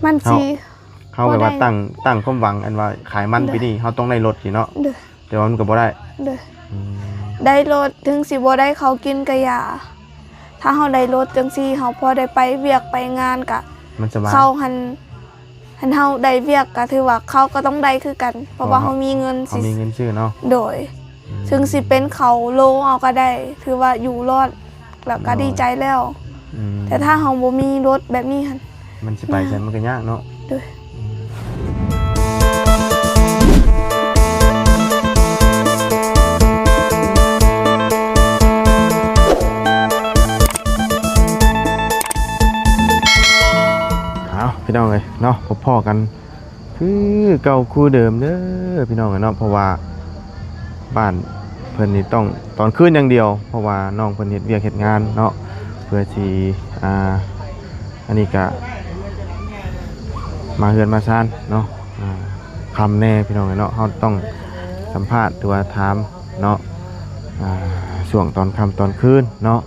ມັນຊິ ເຮົາ ເຮົາແບບວ່າ ບໍ່ໄດ້ ຕັ້ງ ຕັ້ງຄວາມຫວັງອັນວ່າຂາຍມັນ ໂດຍ ປີນີ້ເຮົາຕ້ອງໄດ້ລົດຊີ້ເນາະ ໂດຍ ແຕ່ວ່າມັນກໍບໍ່ໄດ້ ໂດຍ ອືມ ໄດ້ລົດ ເຖິງຊິບໍ່ໄດ້ເຂົ້າກິນກະຢ່າ ຖ້າເຮົາໄດ້ລົດຈັ່ງຊີ້ ເຮົາພໍໄດ້ໄປວຽກໄປງານກະ ມັນສະບາຍ ເຂົາຫັ້ນ ຄັນເຮົາໄດ້ວຽກກໍຖືວ່າເຂົາກໍຕ້ອງໄດ້ຄືກັນ ເພາະວ່າເຮົາມີເງິນ ເຮົາມີເງິນຊື້ເນາະ ໂດຍ ອືມ ເຖິງຊິເປັນເຂົ້າໂລເຮົາກໍໄດ້ ຖືວ່າຢູ່ລອດ ແລ້ວກໍ ໂດຍ ດີໃຈແລ້ວ ອືມ ແຕ່ຖ້າເຮົາບໍ່ມີລົດແບບນີ້ຫັ້ນ ມັນຊິໄປໃສມັນກໍຍາກເນາະ ໂດຍ ອືມ ເອົາ ພີ່ນ້ອງເອີຍເນາະ ພົບພໍ້ກັນ ຄືເກົ່າຄືເດີມເດີພີ່ນ້ອງເອີຍເນາະ ເພາະວ່າບ້ານເພິ່ນນີ້ຕ້ອງຕອນຄືນຢ່າງດຽວ ເພາະວ່ານ້ອງເພິ່ນເຮັດວຽກເຮັດງານເນາະ ເພື່ອຊິ ອ່າ ອັນນີ້ກະມາເຮືອນມາຊານເນາະ ອ່າ ຄ່ຳແດ່ພີ່ນ້ອງເອີຍເນາະ ເຮົາຕ້ອງສຳພາດ ຫຼືວ່າຖາມເນາະ ອ່າ ຊ່ວງຕອນຄ່ຳຕອນຄືນເນາະ.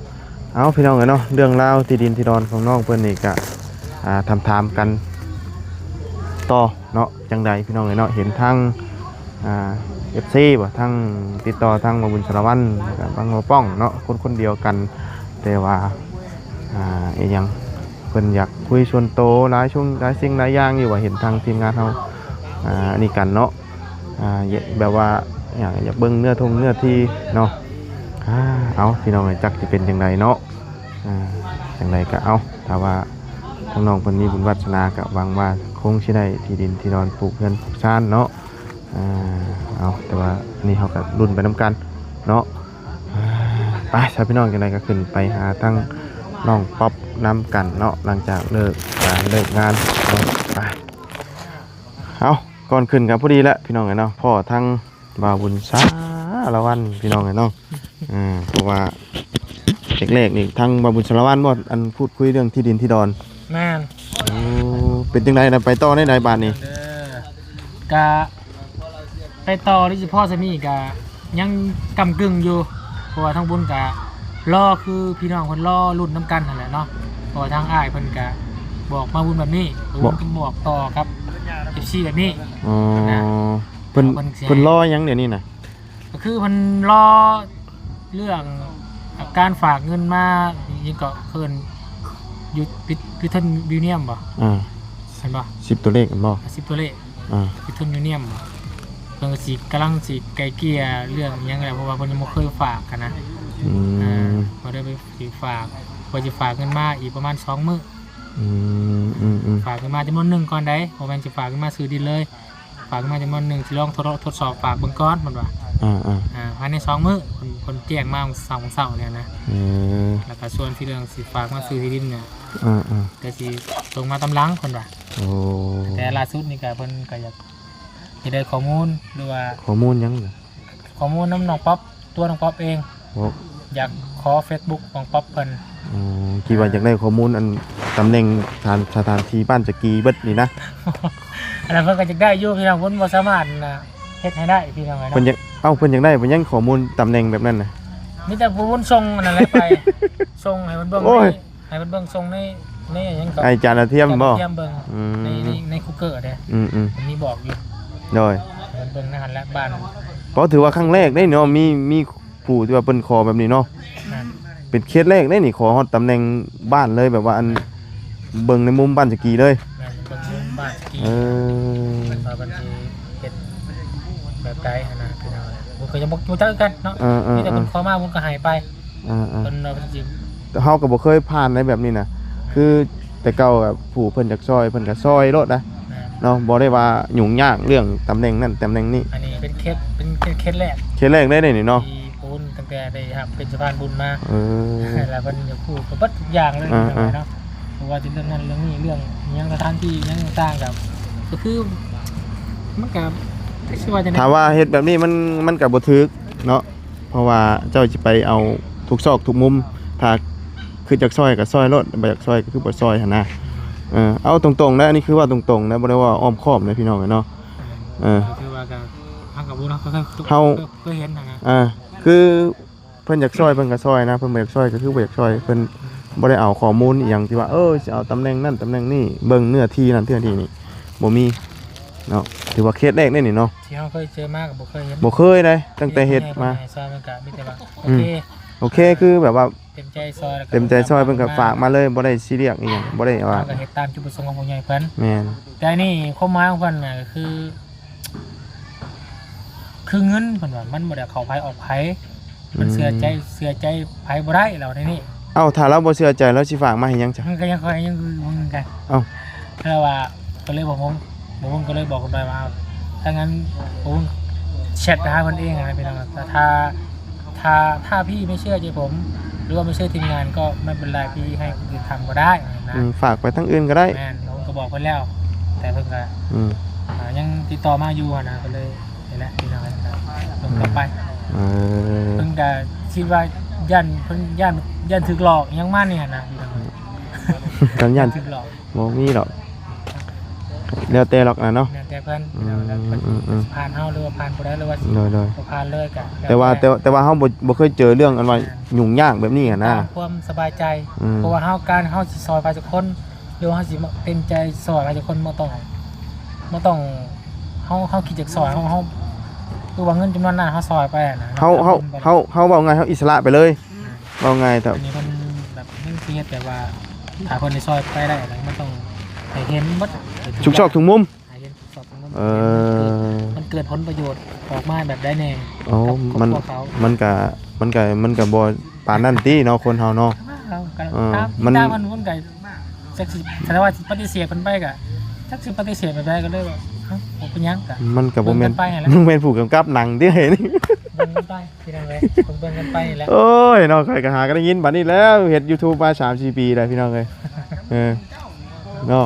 ເອົາ ພີ່ນ້ອງເອີຍເນາະ ເລື່ອງລາວທີ່ດິນທີ່ດອນຂອງນ້ອງເພິ່ນນີ້ກະ ອ່າ ຖາມໆກັນຕໍ່ເນາະ ຈັ່ງໃດພີ່ນ້ອງເອີຍເນາະ ເຫັນທາງ ອ່າ ເອັຟຊີ ບໍ່ ທາງຕິດຕໍ່ທາງບ່າວບຸນສາລະວັນ ແລ້ວກະທາງບ່າວປ້ອງເນາະ ຄົນຄົນດຽວກັນ ແຕ່ວ່າ ອ່າ ອີຫຍັງ ເພິ່ນຢາກຄຸຍສ່ວນໂຕຫຼາຍຊ່ວງ ຫຼາຍສິ່ງຫຼາຍຢ່າງຢູ່ ວ່າເຫັນທາງທີມງານເຮົາ ອ່າ ອັນນີ້ກັນເນາະ ອ່າ ແບບວ່າ ຢາກ ຢາກເບິ່ງເນື້ອທົ່ງເນື້ອທີ່ເນາະ ອ່າ ເອົາ ພີ່ນ້ອງເອີຍ ຈັກຊິເປັນຈັ່ງໃດເນາະ ອ່າ ຈັ່ງໃດກໍເອົາ ຖ້າວ່າທາງນ້ອງເພິ່ນມີບຸນວາດສະໜາ ກໍຫວັງວ່າຄົງຊິໄດ້ທີ່ດິນທີ່ດອນ ປູກເຮືອນປູກຊານເນາະ ອ່າ ເອົາ ແຕ່ວ່າອັນນີ້ເຮົາກໍລຸ້ນໄປນຳກັນເນາະ ອ່າ ໄປຊະ ພີ່ນ້ອງ ຈັ່ງໃດກໍຂຶ້ນໄປຫາທາງນ້ອງປັອບນຳກັນເນາະ ຫຼັງຈາກເລີກການເລີກງານເນາະ ໄປ ເອົາ ກ່ອນຂຶ້ນກໍພໍດີແຫຼະ ພີ່ນ້ອງເອີຍເນາະ ພໍ້ທາງ ບ່າວບຸນສາລະວັນ ພີ່ນ້ອງເອີຍເນາະ ເອີ ເພາະວ່າແລກໆນີ້ທາງບ່າວບຸນສາລະວັນບໍ່ ອັນ ພູດຄຸຍເລື່ອງທີ່ດິນທີ່ດອນ ແມ່ນ ໂອ້ ເປັນຈັ່ງໃດນະ ໄປຕໍ່ແນວໃດບາດນີ້ ເອີ ກະໄປຕໍ່ຫຼືຊິພໍສ່ຳນີ້ກະຍັງກ້ຳກຶ່ງຢູ່ ເພາະວ່າທາງບຸນກະລໍ ຄືພີ່ນ້ອງເພິ່ນລໍລຸ້ນນຳກັນຫັ້ນແຫຼະເນາະ ເພາະວ່າທາງອ້າຍເພິ່ນກະບອກມາບຸນແບບນີ້ ບຸນກໍບອກຕໍ່ກັບເອັຟຊີແບບນີ້ ອໍ ນະ ເພິ່ນ ເພິ່ນຊິໃຫ້ ເພິ່ນລໍຫຍັງດຽວນີ້ນະ? ກໍຄືເພິ່ນລໍເລື່ອງ ອາ ການຝາກເງິນມາ ຫຍັງເກາະ ເອີ້ນ ຢູ່ Western Union ບໍ່? ອ່າ ແມ່ນບໍ່? ສິບຕົວເລກແມ່ນບໍ່? ອ່າ ສິບຕົວເລກ ອ່າ Western Union ເພິ່ນກໍຊິກຳລັງຊິໄກ່ເກ່ຍເລື່ອງຫຍັງແຫຼະ ເພາະວ່າເພິ່ນຍັງບໍ່ເຄີຍຝາກຫັ້ນນະ ອືມ ອ່າ ກໍໄດ້ໄປ ຊິຝາກ ວ່າຊິຝາກເງິນມາອີກປະມານສອງມື້ ອືມ ອືມ ອືມ ຝາກເງິນມາຈຳນວນໜຶ່ງກ່ອນໃດ໋ ບໍ່ແມ່ນຊິຝາກເງິນມາຊື້ດິນເລີຍ ຝາກເງິນມາຈຳນວນໜຶ່ງ ຊິລອງທົດ ທົດສອບຝາກເບິ່ງກ່ອນ ເພິ່ນວ່າ ອ່າໆ ອ່າ ພາຍໃນສອງມື້ ເພິ່ນ ເພິ່ນແຈ້ງມາເຊົ້າ ເຊົ້ານີ້ນະ ເອີ ແລ້ວກໍສ່ວນທີ່ເລື່ອງຊິຝາກມາຊື້ທີ່ດິນນີ້ ອ່າໆ ກໍຊິສົ່ງມາຕາມຫຼັງ ເພິ່ນວ່າ ໂອ້ ແຕ່ລ່າສຸດນີ້ກໍເພິ່ນກໍຢາກ ຢາກໄດ້ຂໍ້ມູນ ຫຼືວ່າ ຂໍ້ມູນຫຍັງ? ຂໍ້ມູນນຳນ້ອງປັອບ ຕົວນ້ອງປັອບເອງ ໂອ້ ຢາກຂໍເຟສບຸກຂອງປັອບເພິ່ນ ອໍ ທີ່ວ່າຢາກໄດ້ຂໍ້ມູນອັນຕຳແໜ່ງສະຖານ ສະຖານທີ່ບ້ານຈັກກີເບິດນີ້ນະ ອັນນັ້ນເພິ່ນກໍຢາກໄດ້ຢູ່ພີ່ນ້ອງ ເພິ່ນບໍ່ສາມາດນະເຮັດໃຫ້ໄດ້ພີ່ນ້ອງເອີຍເນາະ ເພິ່ນຢາກ ເອົ້າ ເພິ່ນຢາກໄດ້ ເພິ່ນຍັງຂໍ້ມູນຕຳແໜ່ງແບບນັ້ນນະ ມີແຕ່ຜູ້ບຸນສົ່ງອັນນັ້ນແຫຼະໄປ ສົ່ງໃຫ້ເພິ່ນເບິ່ງ ໂອ້ຍ ໃຫ້ເພິ່ນເບິ່ງ ສົ່ງໃນ ໃນຫຍັງກໍ ໃຫ້ອາຈານອາທຽມບໍ່? ອາຈານອາທຽມເບິ່ງ ອືມ ໃນ ໃນ ໃນ Google ເດ້ ອືມໆ ມັນມີບອກຢູ່ ໂດຍ ໃຫ້ເພິ່ນເບິ່ງໃນຫັ້ນແຫຼະ ບ້ານ ເພາະຖືວ່າຄັ້ງແລກເດ້ເນາະ ມີ ມີຜູ້ທີ່ວ່າເພິ່ນຂໍແບບນີ້ເນາະ ແມ່ນ ເປັນເຄສແລກເດ້ນີ້ ຂໍຮອດຕຳແໜ່ງບ້ານເລີຍ ແບບວ່າອັນ ເບິ່ງໃນມຸມບ້ານຈັກກີເລີຍ ແມ່ນ ເບິ່ງໃນມຸມບ້ານຈັກກີ ເອີ ວ່າເພິ່ນຊິເຮັດແບບໃດຫັ້ນນະ ພີ່ນ້ອງ ເພິ່ນກໍຍັງບໍ່ຮູ້ຈັກຄືກັນເນາະ ເອີໆໆ ມີແຕ່ເພິ່ນຂໍມາ ເພິ່ນກໍໃຫ້ໄປ ອ່າໆ ເພິ່ນວ່າເພິ່ນຊິ ເຮົາກໍບໍ່ເຄີຍຜ່ານໃນແບບນີ້ນະ ຄືແຕ່ເກົ່າແບບຜູ້ເພິ່ນຢາກຊ່ອຍ ເພິ່ນກໍຊ່ອຍໂລດນະ ແມ່ນ ເນາະ ບໍ່ໄດ້ວ່າຫຍຸ້ງຍາກເລື່ອງຕຳແໜ່ງນັ້ນຕຳແໜ່ງນີ້ ອັນນີ້ເປັນເຄສ ເປັນເຄສແລກ ເຄສແລກເດ້ນີ້ເນາະ ທີ່ປູນຕັ້ງແຕ່ໄດ້ຮັບເປັນສະພານບຸນມາ ເອີ ແລ້ວເພິ່ນຢາກຮູ້ເບິດທຸກຢ່າງເລີຍ ອ່າໆ ເນາະ ບໍ່ວ່າຈະເລື່ອງນັ້ນເລື່ອງນີ້ ເລື່ອງຫຍັງ ສະຖານທີ່ຫຍັງຕ່າງໆ ກໍ ກໍຄື ມັນກໍ ຊິວ່າຈັ່ງໃດ ຖ້າວ່າເຮັດແບບນີ້ມັນ ມັນກໍບໍ່ຖືກເນາະ ເພາະວ່າເຈົ້າຊິໄປເອົາທຸກຊອກທຸກມຸມ ຖ້າຄິດຢາກຊ່ອຍກໍຊ່ອຍໂລດ ບໍ່ຢາກຊ່ອຍກໍຄືບໍ່ຊ່ອຍຫັ້ນນະ ເອີ ເອົາຕົງໆນະ ອັນນີ້ຄືເວົ້າຕົງໆນະ ບໍ່ໄດ້ເວົ້າອ້ອມຄ້ອມນະ ພີ່ນ້ອງເອີຍເນາະ ເອີ ຖືວ່າກໍ ເຮົາກໍບໍ່ ເຮົາ ເຮົາ ເຄີຍເຫັນຫັ້ນນະ ອ່າ ຄືເພິ່ນຢາກຊ່ອຍເພິ່ນກໍຊ່ອຍນະ ເພິ່ນບໍ່ຢາກຊ່ອຍກໍຄືບໍ່ຢາກຊ່ອຍ ເພິ່ນ ບໍ່ໄດ້ເອົາຂໍ້ມູນອີ່ຫຍັງທີ່ວ່າ ເອີ ຊິເອົາຕຳແໜ່ງນັ້ນຕຳແໜ່ງນີ້ ເບິ່ງເນື້ອທີ່ນັ້ນເນື້ອທີ່ນີ້ ບໍ່ມີເນາະ. ຖືວ່າເຄສແລກເດ້ນີ້ເນາະ ທີ່ເຮົາເຄີຍເຈີມາກໍບໍ່ເຄີຍເຫັນ ບໍ່ເຄີຍເດ້ ຕັ້ງແຕ່ເຮັດມາ ໃຫ້ຊ່ອຍມັນກໍມີແຕ່ວ່າ ໂອເຄ ອືມ ໂອເຄ ຄືແບບວ່າ ເຕັມໃຈຊ່ອຍ ເຕັມໃຈຊ່ອຍ ເພິ່ນກໍຝາກມາເລີຍ ບໍ່ໄດ້ຊີຣຽສອີ່ຫຍັງ ບໍ່ໄດ້ວ່າ ເຮົາກໍເຮັດຕາມຈຸດປະສົງຂອງຜູ້ໃຫຍ່ເພິ່ນ ແມ່ນ. ແຕ່ນີ້ຄວາມໝາຍຂອງເພິ່ນນະ ກໍຄື ຄືເງິນ ເພິ່ນວ່າມັນບໍ່ໄດ້ເຂົ້າໃຜອອກໃຜ ມັນເຊື່ອໃຈ ອືມ ເຊື່ອໃຈໃຜບໍ່ໄດ້ ລາວໃນນີ້. ເອົ້າ ຖ້າລາວບໍ່ເຊື່ອໃຈ ລາວຊິຝາກມາເຮັດຫຍັງຊະ? ມັນກໍຍັງ ຂ້ອຍຍັງງງຄືກັນ. ເອົ້າ ລາວວ່າ ກໍເລີຍບອກຜົມ ບໍ່ ເພິ່ນກໍເລີຍບອກກັນໄປວ່າ ຖ້າຊັ້ນ ໂອ້ ແຊັດໄປຫາເພິ່ນເອງຫັ້ນນະພີ່ນ້ອງ. ແຕ່ຖ້າ ຖ້າ ຖ້າพี่ไม่เชื่อใจผม หรือว่าไม่เชื่อทีมงาน ก็ไม่เป็นไร พี่ให้คนอื่นทำก็ได้นะ ອືມ ຝາກໄປທາງອື່ນກໍໄດ້. ແມ່ນ ເຮົາກໍບອກເພິ່ນແລ້ວ ແຕ່ເພິ່ນກໍ ອືມ ອ່າ ຍັງຕິດຕໍ່ມາຢູ່ຫັ້ນນະ ກໍເລີຍ ນີ້ແຫຼະພີ່ນ້ອງ ລົງຕໍ່ໄປ. ອືມ ເອີ ເພິ່ນກໍຄິດວ່າຢ້ານ ເພິ່ນຢ້ານ ຢ້ານຖືກຫຼອກຫຍັງມານີ້ຫັ້ນນະພີ່ນ້ອງ ຢ້ານ ຢ້ານຖືກຫຼອກ ບໍ່ມີດອກ ແລ້ວແຕ່ດອກນະເນາະ ແລ້ວແຕ່ເພິ່ນ ອືມ ແລ້ວເພິ່ນ ອືມ ອືມ ຊິຜ່ານເຮົາ ຫຼືວ່າຜ່ານຜູ້ໃດ ຫຼືວ່າ ໂດຍ ໂດຍ ບໍ່ຜ່ານເລີຍກໍແລ້ວແຕ່ ແຕ່ວ່າ ແຕ່ ແຕ່ວ່າເຮົາບໍ່ ບໍ່ເຄີຍເຈີເລື່ອງອັນວ່າຫຍຸ້ງຍາກແບບນີ້ຫັ້ນນະ ຕາມຄວາມສະບາຍໃຈ ອືມ ເພາະວ່າເຮົາ ການເຮົາຊິຊ່ອຍໃຜສັກຄົນ ຫຼືວ່າເຮົາຊິເຕັມໃຈຊ່ອຍໃຜສັກຄົນ ບໍ່ຕ້ອງ ບໍ່ຕ້ອງ ເຮົາ ເຮົາຄິດຢາກຊ່ອຍ ເຮົາ ເຮົາ ຄືວ່າເງິນຈຳນວນນັ້ນເຮົາຊ່ອຍໄປຫັ້ນນະ ເຮົາ ເຮົາ ເຮົາ ເຮົາເວົ້າງ່າຍ ເຮົາອິດສະຫຼະໄປເລີຍ ອືມ ເວົ້າງ່າຍເຖາະ ອັນນີ້ເພິ່ນແບບ ມັນຊິເຮັດແບບວ່າ ຖ້າເພິ່ນໄດ້ຊ່ອຍໄປໄດ້ ແລ້ວມັນຕ້ອງໃຫ້ເຫັນໝົດ ທຸກຊອກທຸກມຸມ ໃຫ້ເຫັນທຸກຊອກທຸກມຸມ ເອີ ມັນເກີດ ມັນເກີດຜົນປະໂຫຍດອອກມາແບບໃດແດ່ ໂອ້ ກັບ ກັບ ມັນ ພວກເຂົາ ມັນກະ ມັນກະ ມັນກະບໍ່ປານນັ້ນຕິເນາະ ຄົນເຮົາເນາະ ເອີ ມັນ ມັນກະ ເອີ ຕາມ ມັນ ມັນກະ ຈັກຊິ ຖ້າວ່າຊິປະຕິເສດເພິ່ນໄປກະ ຈັກຊິປະຕິເສດແບບໃດ ກໍເລີຍວ່າ ເອົ້າ ບໍ່ເປັນຫຍັງ ກະ ມັນກະບໍ່ແມ່ນ ເບິ່ງກັນໄປຫັ້ນແຫຼະ ເບິ່ງແມ່ນຜູ້ກຳກັບໜັງຕິ ເບິ່ງກັນໄປ ພີ່ນ້ອງເອີຍ ເບິ່ງກັນໄປນີ້ແຫຼະ ໂອ້ຍເນາະ ຂ້ອຍກໍຫາກໍໄດ້ຍິນບັດນີ້ແລ້ວ ເຮັດຢູທູບມາສາມສີ່ປີແລ້ວ ພີ່ນ້ອງເອີຍ ເອີ ເນາະ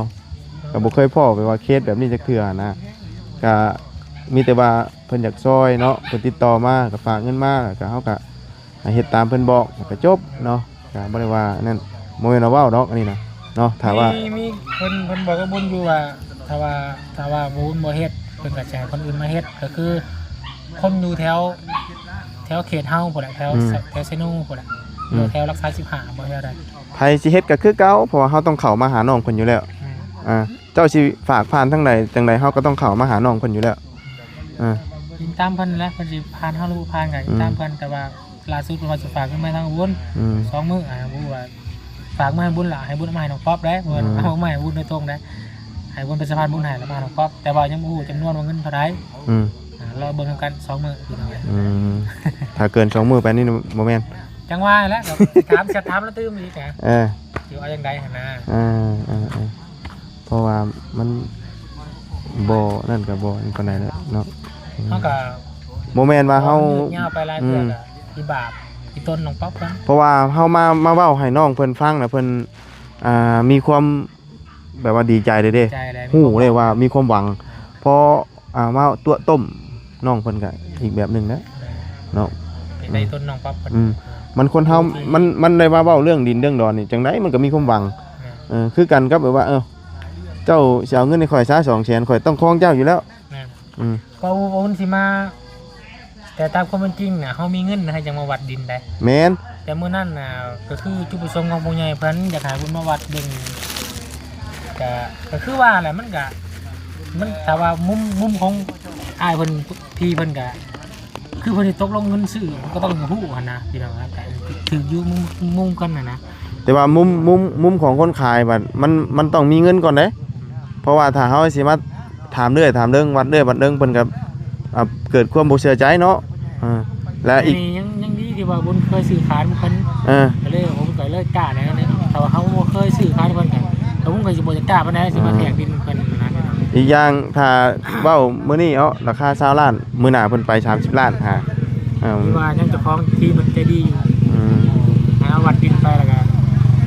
ກໍບໍ່ເຄີຍພໍ້ແບບວ່າເຄສແບບນີ້ຈັກເທື່ອນະ ກໍມີແຕ່ວ່າເພິ່ນຢາກຊ່ອຍເນາະ ເພິ່ນຕິດຕໍ່ມາ ກໍຝາກເງິນມາ ແລ້ວກໍເຮົາກໍ ໃຫ້ເຮັດຕາມເພິ່ນບອກ ແລ້ວກໍຈົບເນາະ ກໍບໍ່ໄດ້ວ່ານັ້ນ ບໍ່ແມ່ນວ່າເວົ້າດອກ ອັນນີ້ນະເນາະ ຖ້າວ່າ ມີ ມີ ເພິ່ນ ເພິ່ນບອກກັບບຸນຢູ່ວ່າ ຖ້າວ່າ ຖ້າວ່າບຸນບໍ່ເຮັດ ເພິ່ນກໍຈະໃຫ້ຄົນອື່ນມາເຮັດ ກໍຄືຄົນຢູ່ແຖວ ແຖວເຂດເຮົາພຸ້ນແຫຼະ ແຖວ ອືມ ແຖວໄຊໂນພຸ້ນແຫຼະ ອືມ ແຖວຫຼັກສາມສິບຫ້າ ບໍ່ແຖວໃດ ໃຜຊິເຮັດກໍຄືເກົ່າ ເພາະວ່າເຮົາຕ້ອງເຂົ້າມາຫານ້ອງເພິ່ນຢູ່ແລ້ວ ອືມ ອ່າ ເຈົ້າຊິຝາກຜ່ານທາງໃດ ຈັ່ງໃດເຮົາກໍຕ້ອງເຂົ້າມາຫານ້ອງເພິ່ນຢູ່ແລ້ວ ເອີ ອີງຕາມເພິ່ນແຫຼະ ເພິ່ນຊິຜ່ານເຮົາ ຫຼືບໍ່ຜ່ານກໍອີງຕາມເພິ່ນ ອືມ ແຕ່ວ່າ ລ່າສຸດເພິ່ນວ່າຊິຝາກເງິນມາໃຫ້ທາງບຸນ ອືມ ສອງມື້ ອ່າ ບໍ່ວ່າຝາກມາໃຫ້ບຸນລະ ໃຫ້ບຸນເອົາມາໃຫ້ນ້ອງປັອບເດ້ ເພິ່ນ ອືມ ເອົາມາໃຫ້ບຸນໂດຍຕົງເດ້ ໃຫ້ບຸນເປັນສະພານບຸນໃຫ້ ແລ້ວມາໃຫ້ນ້ອງປັອບ ແຕ່ວ່າຍັງບໍ່ຮູ້ຈຳນວນວ່າເງິນເທົ່າໃດ ອືມ ອ່າ ລໍເບິ່ງນຳກັນສອງມື້ ອືມ ຖ້າເກີນສອງມື້ໄປນີ້ບໍ່ແມ່ນ ຈັ່ງວ່າແຫຼະ ກໍຖາມ ແຊັດຖາມລາວຕື່ມອີກ ເອີ ຊິວ່າຈັ່ງໃດຫັ້ນນະ ເອີ ເອີ ເອີ ເພາະວ່າມັນບໍ່ນັ້ນກໍບໍ່ອັນປານໃດແຫຼະເນາະ ເຮົາກໍ ບໍ່ແມ່ນວ່າເຮົາ ຍາວໄປຫຼາຍເທື່ອ ອືມ ກໍອີບາບອີຕົນນ້ອງປັອບກັນ ເພາະວ່າເຮົາມາ ມາເວົ້າໃຫ້ນ້ອງເພິ່ນຟັງນະ ເພິ່ນ ອ່າ ມີຄວາມແບບວ່າດີໃຈເດ້ ດີໃຈແຫຼະ ຮູ້ເລີຍວ່າມີຄວາມຫວັງ ເພາະ ອ່າ ມາຕົວະຕົ້ມນ້ອງເພິ່ນກໍອີກແບບໜຶ່ງນະເນາະ ເປັນໄດ້ຕົ້ນນ້ອງປັອບເພິ່ນ ອືມ ມັນຄົນເຮົາ ມັນ ມັນໄດ້ມາເວົ້າເລື່ອງດິນເລື່ອງດອນນີ້ ຈັ່ງໃດມັນກໍມີຄວາມຫວັງ ແມ່ນ ເອີ ຄືກັນກັບແບບວ່າ ເອີ ເຈົ້າຊິເອົາເງິນໃຫ້ຂ້ອຍຊະ ສອງແສນ ຂ້ອຍຕ້ອງຄອງເຈົ້າຢູ່ແລ້ວ ແມ່ນ ອືມ ເພາະວ່າບຸນຊິມາ ແຕ່ຕາມຄວາມເປັນຈິງນະ ເຮົາມີເງິນນະ ເຮົາຈັ່ງມາວັດດິນໄດ໋ ແມ່ນ ແຕ່ມື້ນັ້ນນະ ກໍຄືຈຸດປະສົງຂອງຜູ້ໃຫຍ່ເພິ່ນຢາກໃຫ້ບຸນມາວັດເບິ່ງ ກະ ກໍຄືວ່າແຫຼະ ມັນກະ ມັນ ຖ້າວ່າມຸມ ມຸມຂອງອ້າຍເພິ່ນ ພີ່ເພິ່ນກະ ຄືເພິ່ນຊິຕົກລົງເງິນຊື້ ມັນກໍຕ້ອງຮູ້ຫັ້ນນະ ພີ່ນ້ອງ ກະຖືກຢູ່ມຸມ ມຸມກັນຫັ້ນນະ ແຕ່ວ່າມຸມ ມຸມ ມຸມຂອງຄົນຂາຍບັດ ມັນ ມັນຕ້ອງມີເງິນກ່ອນເດ້ ເພາະວ່າຖ້າເຮົາຊິມາ ຖາມເລື້ອຍຖາມເລິງ ວັດເລື້ອຍວັດເລິງ ເພິ່ນກໍ ອ່າ ເກີດຄວາມບໍ່ເຊື່ອໃຈເນາະ ເອີ ແລະອີກ ອັນນີ້ຍັງ ຍັງດີທີ່ວ່າບຸນເຄີຍຊື້ຂາຍນຳເພິ່ນ ເອີ ກໍເລີຍ ຜົມກໍເລີຍກ້າແດ່ ຖ້າວ່າເຮົາບໍ່ເຄີຍຊື້ຂາຍນຳເພິ່ນກໍ ກໍຜົມກໍຊິບໍ່ຢາກກ້າປານໃດ ຊິມາແທກດິນເພິ່ນນະ ອີກຢ່າງຖ້າເວົ້າມື້ນີ້ເນາະ ລາຄາຊາວລ້ານ ມື້ໜ້າເພິ່ນໄປສາມສິບລ້ານຫາ ເອີ ທີ່ວ່າຍັງເຈົ້າຂອງທີ່ເພິ່ນໃຈດີຢູ່ ອືມ ໃຫ້ເຮົາວັດດິນໄປແລ້ວກໍ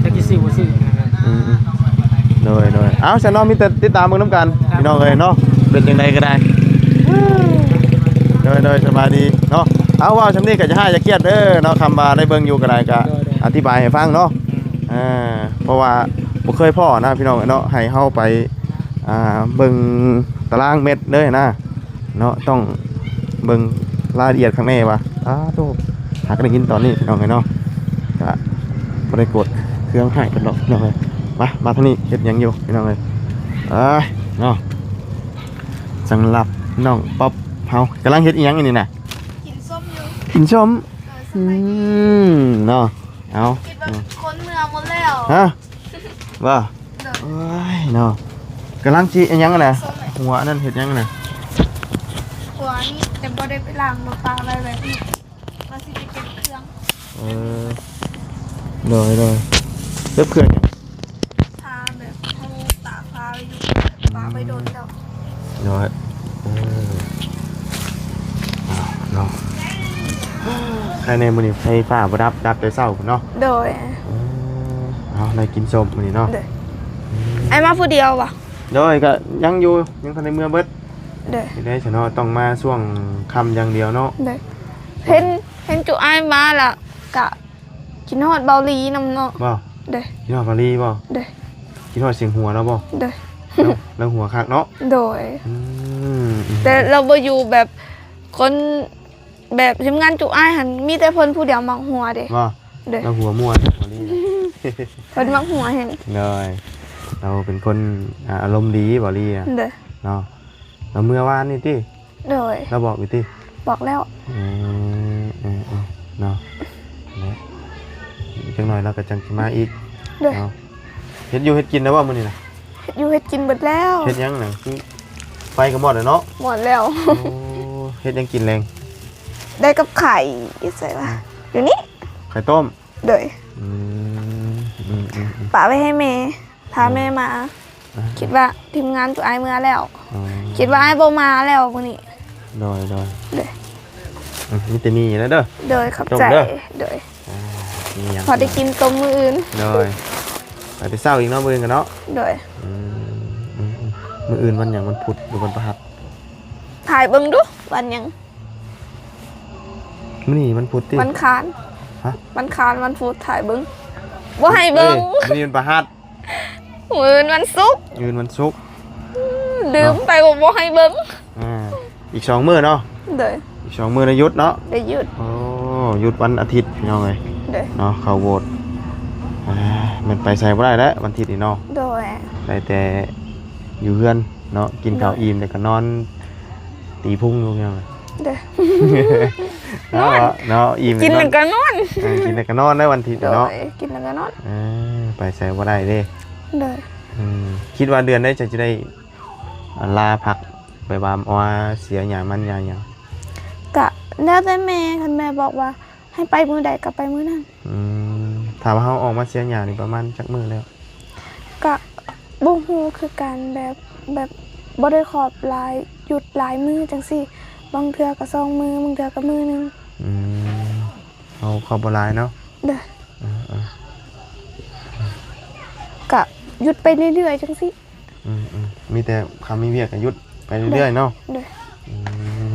ຈັກຊິຊື້ບໍ່ຊື້ ອືມ ໂດຍ ໂດຍ ເອົາ ຊັ້ນເນາະ ມີແຕ່ຕິດຕາມເບິ່ງນຳກັນ ພີ່ນ້ອງເອີຍເນາະ ເປັນຈັ່ງໃດກໍໄດ້ ໂດຍ ໂດຍ ສະບາຍດີເນາະ ເອົາ ເວົ້າຊ່ຳນີ້ກໍຢ່າຮ້າຍຢ່າຄຽດເດີເນາະ ຄຳວ່າໄດ້ເບິ່ງຢູ່ກໍໄດ້ ກໍ ໂດຍ ໂດຍ ອະທິບາຍໃຫ້ຟັງເນາະ ອືມ ເອີ ເພາະວ່າບໍ່ເຄີຍພໍ້ນະ ພີ່ນ້ອງເອີຍເນາະ ໃຫ້ເຮົາໄປ ອ່າ ເບິ່ງຕາລາງແມັດເດີນະ ເນາະ ຕ້ອງເບິ່ງລາຍລະອຽດຂ້າງໃນວ່າ ອ້າໂທ້ ຫາກໍໄດ້ຍິນຕອນນີ້ ພີ່ນ້ອງເອີຍເນາະ ກະບໍ່ໄດ້ກົດ ເຄື່ອງໃຫ້ເພິ່ນດອກພີ່ນ້ອງເອີຍ. ມາ ມາທາງນີ້ ເຮັດຫຍັງຢູ່ພີ່ນ້ອງເອີຍ? ເອີຍເນາະ ສຳລັບນ້ອງປັອບເຮົາກຳລັງເຮັດອີ່ຫຍັງຢູ່ນີ້ນະ? ກິນສົ້ມຢູ່. ກິນສົ້ມ? ເອີ ສະບາຍດີ. ອືມ ເນາະ ເອົາ ຄິດວ່າຄົນເມືອໝົດແລ້ວ. ຮະ? ວ່າ ໂດຍ. ໂອ້ຍເນາະ ກຳລັງຊິອີ່ຫຍັງຫັ້ນນະ? ຫົວອັນນັ້ນເຮັດຫຍັງຫັ້ນນະ? ຫົວນີ້ ແຕ່ບໍ່ໄດ້ໄປລ້າງ ມາປະໄວ້ແບບນີ້ ວ່າຊິໄປເກັບເຄື່ອງ. ເອີ ໂດຍ ໂດຍ ເກັບເຄື່ອງຫຍັງ? ຜ້າແບບເຮົາຕາກຜ້າໄວ້ຢູ່ ປະໄວ້ດົນແລ້ວ. ໂດຍ ເອີ ເນາະ ໃຄແນ່ມື້ນີ້ໄຟຟ້າບໍ່ດັບ ດັບແຕ່ເຊົ້າພຸ້ນເນາະ. ໂດຍ ເອີ ເອົາ ໄດ້ກິນສົ້ມມື້ນີ້ເນາະ. ໂດຍ ອືມ ອ້າຍມາຜູ້ດຽວບໍ່? ໂດຍ ກະຍັງຢູ່ ຍັງທັນໄດ້ເມືອເບິດ. ໂດຍ ເຮັດໄດ້ຊະເນາະ ຕ້ອງມາຊ່ວງຄ່ຳຢ່າງດຽວເນາະ. ໂດຍ ເຫັນ ເຫັນຈຸອ້າຍມາລະກະ ຄິດຮອດເບົາຫຼີນຳເນາະ. ບໍ່? ໂດຍ ຄິດຮອດເບົາຫຼີບໍ່? ໂດຍ ຄິດຮອດສຽງຫົວລາວບໍ່? ໂດຍ ລາວ ລາວຫົວຄັກເນາະ. ໂດຍ ອືມ ແຕ່ລາວບໍ່ຢູ່ແບບຄົນ ແບບທີມງານຈຸອ້າຍຫັ້ນ ມີແຕ່ເພິ່ນຜູ້ດຽວມັກຫົວເດ້. ບໍ່? ໂດຍ ລາວຫົວມ່ວນເບົາຫຼີນະ ເພິ່ນມັກຫົວແຮງ. ໂດຍ ລາວເປັນຄົນ ອາ ອາລົມດີເບົາຫຼີນະ. ໂດຍ ເນາະ ລາວເມືອວານນີ້ຕິ? ໂດຍ ລາວບອກຢູ່ຕິ? ບອກແລ້ວ. ເອີ ເອີ ເອີ ເນາະ ແຫຼະ ຈັກໜ້ອຍລາວກໍຈັ່ງຊິມາອີກ. ໂດຍ ເນາະ ເຮັດຢູ່ເຮັດກິນແລ້ວບໍ່ມື້ນີ້ນະ? ເຮັດຢູ່ເຮັດກິນເບິດແລ້ວ. ເຮັດຫຍັງນະ? ຄືໄຟກໍໝົດແລ້ວເນາະ? ໝົດແລ້ວ. ໂອ້ ເຮັດຫຍັງກິນແລງ? ໄດ້ກັບໄຂ່ ຢູ່ໃສວະ? ອືມ ຢູ່ນີ້ ໄຂ່ຕົ້ມ. ໂດຍ ອືມ ອືມ ອືມ ອືມ ປະໄວ້ໃຫ້ແມ່ ຖ້າແມ່ມາ ອືມ ຄິດວ່າທີມງານຈຸອ້າຍເມືອແລ້ວ. ອໍ ຄິດວ່າອ້າຍບໍ່ມາແລ້ວມື້ນີ້. ໂດຍ ໂດຍ ໂດຍ ອືມ ມີແຕ່ມີແລ້ວເດີ. ໂດຍ ຂອບໃຈ. ໂດຍ ອາ ມີຫຍັງ ພໍໄດ້ກິນຕົ້ມມື້ອື່ນ. ໂດຍ ໄປແຕ່ເຊົ້າອີກເນາະ ມື້ອື່ນກັນເນາະ. ໂດຍ ອືມ ອືມ ອືມ ມື້ອື່ນວັນຫຍັງ? ວັນພຸດ ຫຼື ວັນພະຫັດ? ຖ່າຍເບິ່ງດູ ວັນຫຍັງ? ມື້ນີ້ວັນພຸດຕິ? ວັນຄານ. ຮະ? ວັນຄານ ວັນພຸດ ຖ່າຍເບິ່ງ. ບໍ່ໃຫ້ເບິ່ງ. ເອີຍ ມື້ນີ້ວັນພະຫັດ. ມື້ອື່ນວັນສຸກ. ມື້ອື່ນວັນສຸກ. ອືມ ລືມໄປວ່າບໍ່ໃຫ້ເບິ່ງ. ອ່າ ອີກສອງມື້ເນາະ. ໂດຍ ອີກສອງມື້ໄດ້ຢຸດເນາະ. ໄດ້ຢຸດ. ໂອ້ ຢຸດວັນອາທິດພີ່ນ້ອງເອີຍ. ໂດຍ ເນາະ ເຂົ້າໂຫວດ. ອ່າ ແມ່ນໄປໃສບໍ່ໄດ້ແລ້ວວັນທິດນີ້ເນາະ. ໂດຍ ໄດ້ແຕ່ຢູ່ເຮືອນ ເນາະ ກິນເຂົ້າອີ່ມແລ້ວກໍນອນຕີພຸງຢູ່ເຮືອນ. ໂດຍ ນອນ ເນາະ ອີ່ມ ກິນແລ້ວກໍນອນ. ເອີ ກິນແລ້ວກໍນອນໄດ້ວັນທິດເນາະ. ໂດຍ ກິນແລ້ວກໍນອນ. ເອີ ໄປໃສບໍ່ໄດ້ເດ້. ໂດຍ ອືມ ຄິດວ່າເດືອນໃດຈະ ຈະໄດ້ ອາ ລາພັກ ແບບວ່າມາເສຍຫຍ້າມັນຫຍ້າຫຍັງ? ກະແລ້ວແຕ່ແມ່ ຄັນແມ່ບອກວ່າໃຫ້ໄປມື້ໃດກໍໄປມື້ນັ້ນ. ອືມ ຖ້າວ່າເຮົາອອກມາເສຍຫຍ້ານີ້ປະມານຈັກມື້ແລ້ວ? ກະບໍ່ຮູ້ຄືກັນ ແບບ ແບບບໍ່ໄດ້ຂອບຫຼາຍ ຢຸດຫຼາຍມື້ຈັ່ງຊີ້ ບາງເທື່ອກໍສອງມື້ ບາງເທື່ອກໍມື້ໜຶ່ງ. ອືມ ເຮົາຂອບບໍ່ຫຼາຍເນາະ. ໂດຍ ເອີໆ ກະຢຸດໄປເລື້ອຍໆຈັ່ງຊີ້. ອືມໆ ມີແຕ່ຄັນມີວຽກກໍຢຸດໄປເລື້ອຍໆເນາະ. ໂດຍ ໂດຍ ອືມ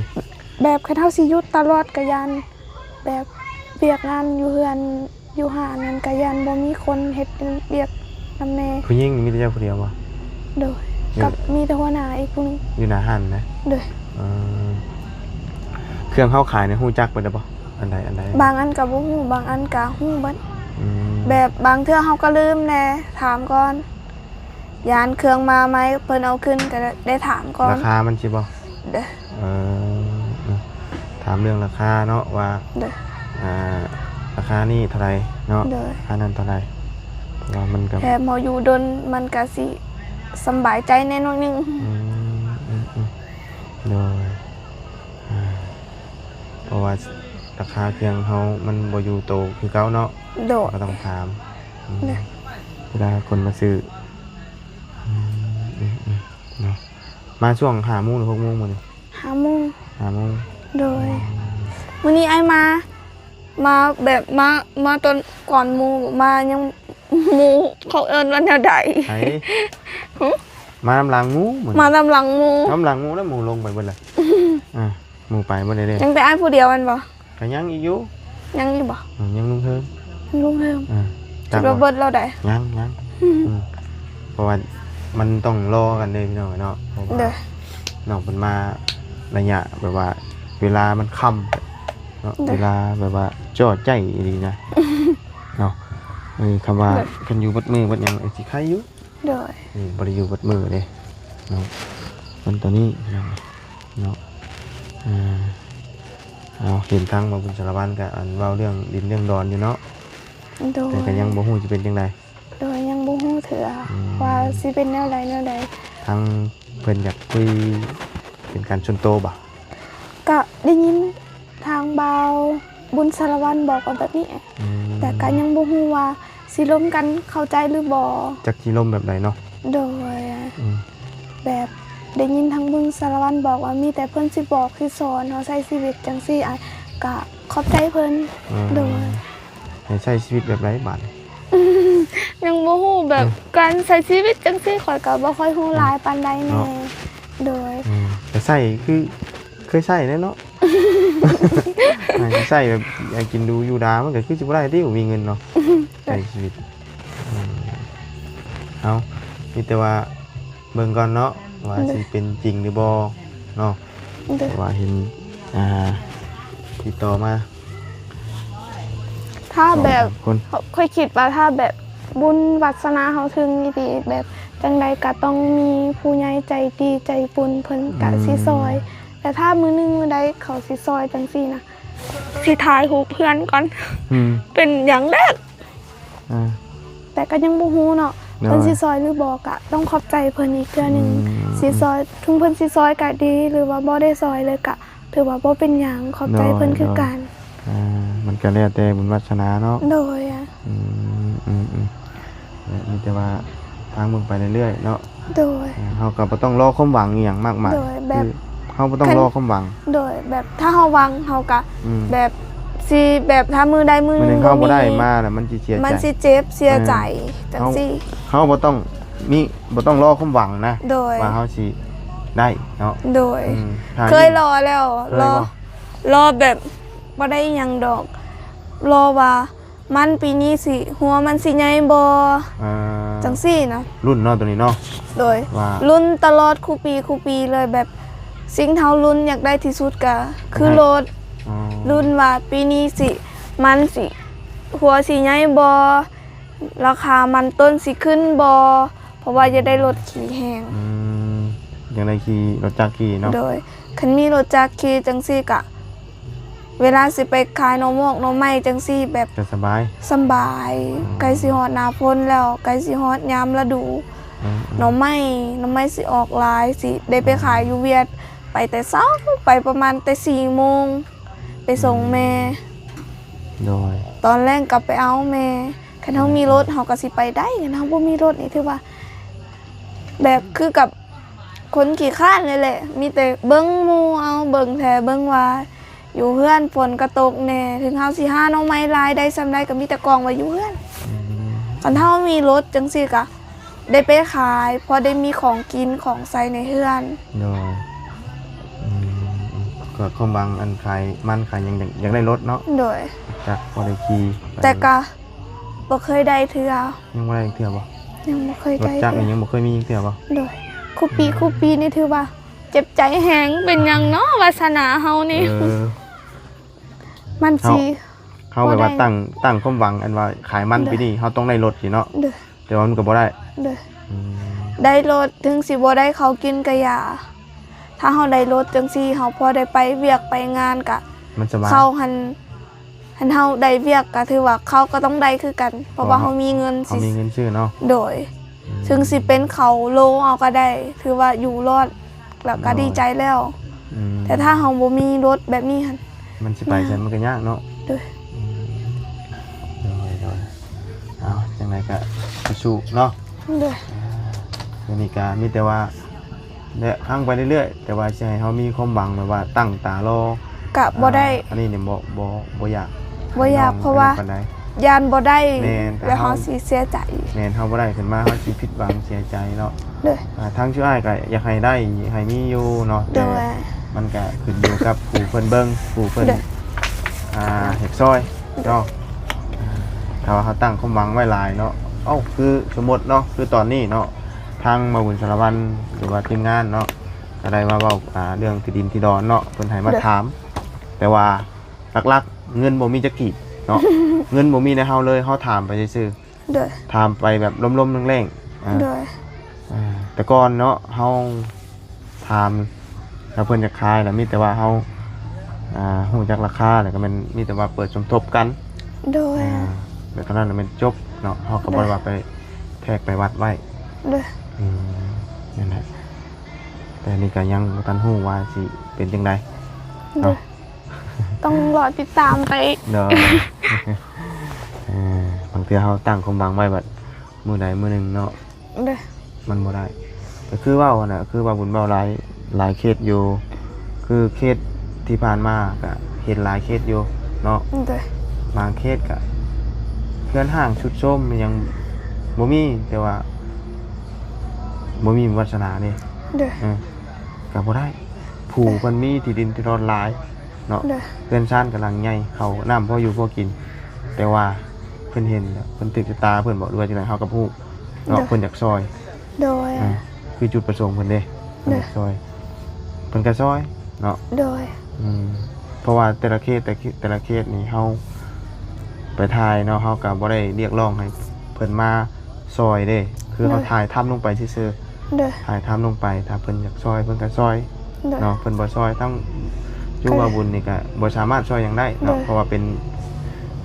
ແບບຄັນເຮົາຊິຢຸດຕະຫຼອດກໍຢ້ານ ແບບວຽກງານຢູ່ເຮືອນ ຢູ່ຮ້ານນັ້ນກໍຢ້ານບໍ່ມີຄົນເຮັດວຽກນຳແດ່. ຜູ້ຍິງນີ້ມີແຕ່ເຈົ້າຜູ້ດຽວບໍ່? ໂດຍ ຢູ່ ກັບມີແຕ່ຫົວໜ້າອີກຜູ້ໜຶ່ງ. ຢູ່ໜ້າຮ້ານນະ? ໂດຍ ເອີ ເຄື່ອງເຮົາຂາຍນີ້ຮູ້ຈັກເບິດແລ້ວບໍ່? ອັນໃດ ອັນໃດ? ບາງອັນກໍບໍ່ຮູ້ ບາງອັນກໍຮູ້ເບິດ. ອືມ ແບບບາງເທື່ອເຮົາກໍລືມແດ່ ຖາມກ່ອນ. ຢ້ານເຄື່ອງມາໃໝ່ເພິ່ນເອົາຂຶ້ນກໍໄດ້ຖາມກ່ອນ. ລາຄາມັນຊິບໍ່? ໂດຍ ເອີ ຖາມເລື່ອງລາຄາເນາະ ວ່າ ໂດຍ ອ່າ ລາຄານີ້ເທົ່າໃດເນາະ. ໂດຍ ລາຄານັ້ນເທົ່າໃດ? ເພາະວ່າມັນກໍ ແຖມເຮົາຢູ່ດົນ ມັນກໍຊິສຳບາຍໃຈແດ່ໜ້ອຍໜຶ່ງ. ອືມ ອືມໆ ໂດຍ ອ່າ ເພາະວ່າລາຄາເຄື່ອງເຮົາມັນບໍ່ຢູ່ໂຕຄືເກົ່າເນາະ. ໂດຍ ກໍຕ້ອງຖາມ. ອືມ ໂດຍ ເວລາຄົນມາຊື້. ອືມ ອືມໆ ເນາະ ມາຊ່ວງຫ້າໂມງ ຫຼື ຫົກໂມງມື້ນີ້? ຫ້າໂມງ. ຫ້າໂມງ. ໂດຍ ອືມ ມື້ນີ້ອ້າຍມາ ມາແບບ ມາ ມາຕອນກ່ອນໝູ່ ມາຍັງ ໝູ່ເຂົາເອີ້ນວ່າແນວໃດ? ໃຜ? ຫຶ? ມານຳຫຼັງໝູ່ມື້ນີ້. ມານຳຫຼັງໝູ່. ນຳຫຼັງໝູ່ແລ້ວໝູ່ລົງໄປເບິດແລ້ວ. ອ່າ ໝູ່ໄປເບິດແລ້ວເດ້. ຍັງແຕ່ອ້າຍຜູ້ດຽວແມ່ນບໍ່? ກໍຍັງອີກຢູ່. ຍັງຢູ່ບໍ່? ອືມ ຍັງລຸງເຮີມ. ຍັງລຸງເຮີມ. ອ່າ ຄິດວ່າເບິດແລ້ວໃດ? ຍັງ ຍັງ. ອືມ ອືມ ເພາະວ່າມັນຕ້ອງລໍກັນເດ້ພີ່ນ້ອງເນາະ. ເພາະວ່າ ໂດຍ ນ້ອງເພິ່ນມາໄລຍະແບບວ່າເວລາມັນຄ່ຳເນາະ. ໂດຍ ເວລາແບບວ່າຈໍ້ໃຈອີ່ຫຼີນະ ເນາະ. ເອີ ຄຳວ່າ ໂດຍ ເພິ່ນຢູ່ເບິດມື້ເບິດຫຍັງ ເອີ ຊິໄຄຢູ່. ໂດຍ ນີ້ບໍ່ໄດ້ຢູ່ເບິດມື້ເດ້ເນາະ ເພິ່ນໂຕນີ້ເນາະ. ອ່າ ເຮົາເຫັນທາງບ່າວບຸນສາລະວັນກະ ອັນ ເວົ້າເລື່ອງດິນເລື່ອງດອນຢູ່ເນາະ. ໂດຍ ແຕ່ກະຍັງບໍ່ຮູ້ຊິເປັນຈັ່ງໃດ. ໂດຍ ຍັງບໍ່ຮູ້ເທື່ອ ອືມ ວ່າຊິເປັນແນວໃດແນວໃດ. ທາງເພິ່ນຢາກຄຸຍເປັນການສ່ວນໂຕບໍ່? ກະໄດ້ຍິນທາງບ່າວບຸນສາລະວັນບອກວ່າແບບນີ້ ອືມ ແຕ່ກະຍັງບໍ່ຮູ້ວ່າຊິລົມກັນເຂົ້າໃຈຫຼືບໍ່ ຈັກຊິລົມແບບໃດເນາະ. ໂດຍ ອືມ ແບບໄດ້ຍິນທາງບຸນສາລະວັນບອກວ່າ ມີແຕ່ເພິ່ນຊິບອກຊິສອນເຮົາໃຊ້ຊີວິດຈັ່ງຊີ້ ອາ ກະຂອບໃຈເພິ່ນ. ອືມ ໂດຍ ໃຫ້ໃຊ້ຊີວິດແບບໃດບາດນີ້? ຍັງບໍ່ຮູ້ ແບບ ອືມ ການໃຊ້ຊີວິດຈັ່ງຊີ້ ຂ້ອຍກະບໍ່ຄ່ອຍຮູ້ ອືມ ຫຼາຍປານໃດແນ່. ໂດຍ ອືມ ແຕ່ໃຊ້ຄືເຄີຍໃຊ້ແຫຼະເນາະ. ໃຫ້ໃຊ້ແບບໃຫ້ກິນດູຢູ່ດາ ມັນກະຄືຊິບໍ່ໄດ້ຕິ ບໍ່ມີເງິນເນາະ. ໃຊ້ຊີວິດ ອືມ ເອົາ ມີແຕ່ວ່າເບິ່ງກ່ອນເນາະ ວ່າ ໂດຍ ຊິເປັນຈິງຫຼືບໍ່ເນາະ. ໂດຍ ເພາະວ່າເຫັນ ອ່າ ຕິດຕໍ່ມາ ຖ້າແບບ ສອງສາມຄົນ ຂ້ອຍຄິດວ່າຖ້າແບບບຸນວາສະໜາເຮົາເຖິງອີ່ຫຼີ ແບບຈັ່ງໃດກະຕ້ອງມີຜູ້ໃຫຍ່ໃຈດີໃຈບຸນເພິ່ນກະ ອືມ ຊິຊ່ອຍ. ແຕ່ຖ້າມື້ໜຶ່ງມື້ໃດເຂົາຊິຊ່ອຍຈັ່ງຊີ້ນະ ຊິຖ່າຍຮູບເພື່ອນກ່ອນ ອືມ ເປັນຫຍັງແລກ ອ່າ ແຕ່ກະຍັງບໍ່ຮູ້ເນາະ ໂດຍ ເພິ່ນຊິຊ່ອຍຫຼືບໍ່ ກະຕ້ອງຂອບໃຈເພິ່ນອີກເທື່ອໜຶ່ງ. ອືມ ຊິຊ່ອຍ ເຖິງເພິ່ນຊິຊ່ອຍກະດີ ຫຼືວ່າບໍ່ໄດ້ຊ່ອຍເລີຍກະ ຖືວ່າບໍ່ເປັນຫຍັງ ຂອບໃຈເພິ່ນຄືກັນ. ໂດຍ ໂດຍ ອ່າ ມັນກະແລ້ວແຕ່ບຸນວາສະໜາເນາະ. ໂດຍ ອືມ ອືມ ອືມ ແລະ ມີແຕ່ວ່າທາງເບິ່ງໄປເລື້ອຍໆເນາະ. ໂດຍ ເຮົາກະບໍ່ຕ້ອງລໍຄວາມຫວັງອີ່ຫຍັງມາກມາຍ. ໂດຍ ແບບ ຄືເຮົາບໍ່ຕ້ອງລໍຄວາມຫວັງ. ໂດຍ ແບບຖ້າເຮົາຫວັງ ເຮົາກະ ອືມ ແບບຊິ ແບບຖ້າມື້ໃດມື້ໜຶ່ງ ມື້ໜຶ່ງເຮົາບໍ່ໄດ້ມາລະ ມັນຊິເສຍໃຈ ມັນຊິເຈັບເສຍໃຈ ເອີ ຈັ່ງຊີ້. ເຮົາ ເຮົາບໍ່ຕ້ອງມີ ບໍ່ຕ້ອງລໍຄວາມຫວັງນະ ໂດຍ ວ່າເຮົາຊິໄດ້ເນາະ. ໂດຍ ອືມ ຖ້າເຄີຍລໍແລ້ວ ເຄີຍ ລໍ ບໍ່ ລໍແບບບໍ່ໄດ້ອີ່ຫຍັງດອກ ລໍວ່າມັນປີນີ້ຊິ ຫົວມັນຊິໃຫຍ່ບໍ່ ອ່າ ຈັ່ງຊີ້ນະ. ລຸ້ນເນາະໂຕນີ້ເນາະ. ໂດຍ ວ່າລຸ້ນຕະຫຼອດຄູ່ປີຄູ່ປີເລີຍ ແບບສິ່ງທີ່ເຮົາລຸ້ນຢາກໄດ້ທີ່ສຸດກະຄືລົດ. ລຸ້ນວ່າປີນີ້ຊິ ມັນຊິ ຫົວຊິໃຫຍ່ບໍ່ ລາຄາມັນຕົ້ນຊິຂຶ້ນບໍ່ ເພາະວ່າຢາກໄດ້ລົດຂີ່ແຮງ. ອືມ ຢາກໄດ້ຂີ່ລົດຈັກຂີ່ເນາະ. ໂດຍ ຄັນມີລົດຈັກຂີ່ຈັ່ງຊີ້ກະ ເວລາຊິໄປຂາຍໜໍ່ໝອກໜໍ່ໄມ້ຈັ່ງຊີ້ ແບບກະສະບາຍ ສະບາຍ. ອືມ ໃກ້ຊິຮອດໜ້າຝົນແລ້ວ ໃກ້ຊິຮອດຍາມລະດູ ອືມ ໜໍ່ໄມ້ ໜໍ່ໄມ້ຊິອອກຫຼາຍ ຊິໄດ້ໄປຂາຍຢູ່ວຽດ ອືມ ໄປແຕ່ເຊົ້າ ໄປປະມານແຕ່ສີ່ໂມງ ໄປສົ່ງແມ່. ອືມ ໂດຍ ຕອນແລງກະໄປເອົາແມ່. ຄັນເຮົາມີລົດ ອືມ ເຮົາກະຊິໄປໄດ້ ຄັນເຮົາບໍ່ມີລົດນີ້ຖືວ່າ ແບບຄືກັບຄົນຂີ້ຄ້ານເລີຍແຫຼະ ມີແຕ່ເບິ່ງໝູ່ເອົາ ເບິ່ງແທ້ເບິ່ງວ່າຢູ່ເຮືອນ ຝົນກະຕົກແນ່ ເຖິງເຮົາຊິຫາໜໍ່ໄມ້ຫຼາຍໄດ້ສ່ຳໃດກະມີແຕ່ກອງໄວ້ຢູ່ເຮືອນ. ອືມ ຄັນເຮົາມີລົດຈັ່ງຊີ້ກະໄດ້ໄປຂາຍ ພໍໄດ້ມີຂອງກິນຂອງໃຊ້ໃນເຮືອນ. ໂດຍ ອືມ ກະຄວາມຫວັງອັນຂາຍມັນຂາຍຫຍັງ ຢາກ ຢາກໄດ້ລົດເນາະ. ໂດຍ ຈັກພໍໄດ້ຂີ່ໄປ ແຕ່ກະ ບໍ່ເຄີຍໄດ້ເທື່ອ. ຍັງບໍ່ໄດ້ເທື່ອບໍ່? ຍັງບໍ່ເຄີຍໄດ້ເທື່ອ. ລົດຈັກນີ້ຍັງບໍ່ເຄີຍມີເທື່ອບໍ່? ໂດຍ ຄູ່ປີ ອືມ ຄູ່ປີນີ້ຖືວ່າເຈັບໃຈແຮງ ເປັນຫຍັງເນາະ ວາສະໜາເຮົານີ້. ເອີ ມັນຊິ ເຮົາ ເຮົາແບບວ່າ ບໍ່ໄດ້ ຕັ້ງ ຕັ້ງຄວາມຫວັງອັນວ່າຂາຍມັນ ໂດຍ ປີນີ້ເຮົາຕ້ອງໄດ້ລົດຊິເນາະ. ໂດຍ ແຕ່ວ່າມັນກະບໍ່ໄດ້. ໂດຍ ອືມ ໄດ້ລົດ ເຖິງຊິບໍ່ໄດ້ເຂົ້າກິນກະຢ່າ ຖ້າເຮົາໄດ້ລົດຈັ່ງຊີ້ ເຮົາພໍໄດ້ໄປວຽກໄປງານກະ ມັນສະບາຍ ເຂົ້າຫັ້ນ ຄັນເຮົາໄດ້ວຽກກະຖືວ່າເຂົາກະຕ້ອງໄດ້ຄືກັນ ເພາະວ່າເຮົາມີເງິນ ເຮົາມີເງິນຊື້ເນາະ. ໂດຍ ອືມ ເຖິງຊິເປັນເຂົ້າໂລເອົາກະໄດ້ ຖືວ່າຢູ່ລອດແລ້ວກະ ໂດຍ ດີໃຈແລ້ວ. ອືມ ແຕ່ຖ້າເຮົາບໍ່ມີລົດແບບນີ້ຫັ້ນ ມັນຊິໄປໃສມັນກະຍາກເນາະ. ໂດຍ ອືມ ໂດຍ ໂດຍ ເອົາ ຈັ່ງໃດກະສູ້ໆເນາະ. ໂດຍ ອ່າ ມື້ນີ້ກະມີແຕ່ວ່າ ແລະ ຟັງໄປເລື້ອຍໆ ແຕ່ວ່າຊິໃຫ້ເຮົາມີຄວາມຫວັງແບບວ່າຕັ້ງຕາລໍ ກະບໍ່ໄດ້. ອ່າ ອັນນີ້ນີ້ບໍ່ ບໍ່ ບໍ່ຢາກ ບໍ່ຢາກ ເພາະວ່າຢ້ານບໍ່ໄດ້ ແມ່ນ ແລ້ວເຮົາຊິເສຍໃຈ. ແມ່ນ ເຮົາບໍ່ໄດ້ຂຶ້ນມາ ເຮົາຊິຜິດຫວັງເສຍໃຈເນາະ. ໂດຍ ອ່າ ທາງຊຸອ້າຍກະຢາກໃຫ້ໄດ້ ໃຫ້ມີຢູ່ເນາະ. ໂດຍ ແຕ່ມັນກະຂຶ້ນຢູ່ກັບຜູ້ເພິ່ນເບິ່ງ ຜູ້ເພິ່ນ ໂດຍ ອ່າ ເຮັດຊ່ອຍເນາະ. ຖ້າວ່າເຮົາຕັ້ງຄວາມຫວັງໄວ້ຫຼາຍເນາະ ເອົ້າ ຄືສົມມຸດເນາະ ຄືຕອນນີ້ເນາະ ທາງບ່າວບຸນສາລະວັນ ຫຼືວ່າທີມງານເນາະ ກະໄດ້ມາເວົ້າ ອ່າ ເລື່ອງທີ່ດິນທີ່ດອນເນາະ ເພິ່ນໃຫ້ມາ ໂດຍ ຖາມ ແຕ່ວ່າຫຼັກໆ ເງິນບໍ່ມີຈັກກີບເນາະ ເງິນບໍ່ມີໃນເຮົາເລີຍ ເຮົາຖາມໄປຊື່ ໂດຍ ຖາມໄປແບບລົມໆແລ້ງໆ ອ່າ ໂດຍ ອ່າ ແຕ່ກ່ອນເນາະ ເຮົາຖາມແລ້ວເພິ່ນຢາກຂາຍ ແລ້ວມີແຕ່ວ່າເຮົາ ອ່າ ຮູ້ຈັກລາຄາ ແລ້ວກໍແມ່ນມີແຕ່ວ່າເປີດສົມທົບກັນ ໂດຍ ອ່າ ແບບເທົ່ານັ້ນແມ່ນຈົບເນາະ ເຮົາກໍບໍ່ໄດ້ວ່າໄປແທກໄປວັດໄວ້ ໂດຍ ອືມ ນັ້ນແຫຼະ ແຕ່ນີ້ກໍຍັງບໍ່ທັນຮູ້ວ່າຊິເປັນຈັ່ງໃດ ໂດຍ ເນາະ ຕ້ອງລໍຕິດຕາມໄປ ໂດຍ ເອີ ບາງເທື່ອເຮົາຕັ້ງຄວາມຫວັງໄວ້ ບັດມື້ໃດມື້ໜຶ່ງເນາະ ໂດຍ ມັນບໍ່ໄດ້ ກໍຄືເວົ້າຫັ້ນນະ ຄືວ່າບຸນເວົ້າຫຼາຍ ຫຼາຍເຄສຢູ່ ຄືເຄສທີ່ຜ່ານມາກໍເຫັນຫຼາຍເຄສຢູ່ເນາະ ໂດຍ ບາງເຄສກໍເຮືອນຮ້າງຊຸດໂຊມ ຍັງບໍ່ມີ ແຕ່ວ່າບໍ່ມີວາສະໜາເດ້ ໂດຍ ເອີ ກໍບໍ່ໄດ້ ຜູ້ເພິ່ນມີທີ່ດິນທີ່ດອນຫຼາຍເນາະ ໂດຍ ເຮືອນຊານກຳລັງໃຫຍ່ ເຂົ້ານ້ຳພໍຢູ່ພໍກິນ ແຕ່ວ່າເພິ່ນເຫັນ ເພິ່ນຖືກຊະຕາເພິ່ນບໍ ຫຼືວ່າຈັ່ງໃດ ເຮົາກໍບໍ່ຮູ້ເນາະ ໂດຍ ເພິ່ນຢາກຊ່ອຍ ໂດຍ ອ່າ ຄືຈຸດປະສົງເພິ່ນເດ້ ເພິ່ນຢາກຊ່ອຍ ໂດຍ ເພິ່ນກໍຊ່ອຍເນາະ ໂດຍ ອືມ ເພາະວ່າແຕ່ລະເຄສ ແຕ່ ແຕ່ລະເຄສນີ້ເຮົາໄປຖ່າຍເນາະ ເຮົາກໍບໍ່ໄດ້ຮຽກຮ້ອງໃຫ້ເພິ່ນມາ ຊ່ອຍເດ້ ຄືເຮົາ ໂດຍ ຖ່າຍທຳລົງໄປຊື່ໆ ໂດຍ ຖ່າຍທຳລົງໄປ ຖ້າເພິ່ນຢາກຊ່ອຍ ເພິ່ນກໍຊ່ອຍ ໂດຍ ເນາະ ເພິ່ນບໍ່ຊ່ອຍ ທັງ ໂດຍ ຈຸວ່າບຸນນີ້ກໍບໍ່ສາມາດຊ່ອຍຫຍັງໄດ້ເນາະ ໂດຍ ເພາະວ່າເປັນ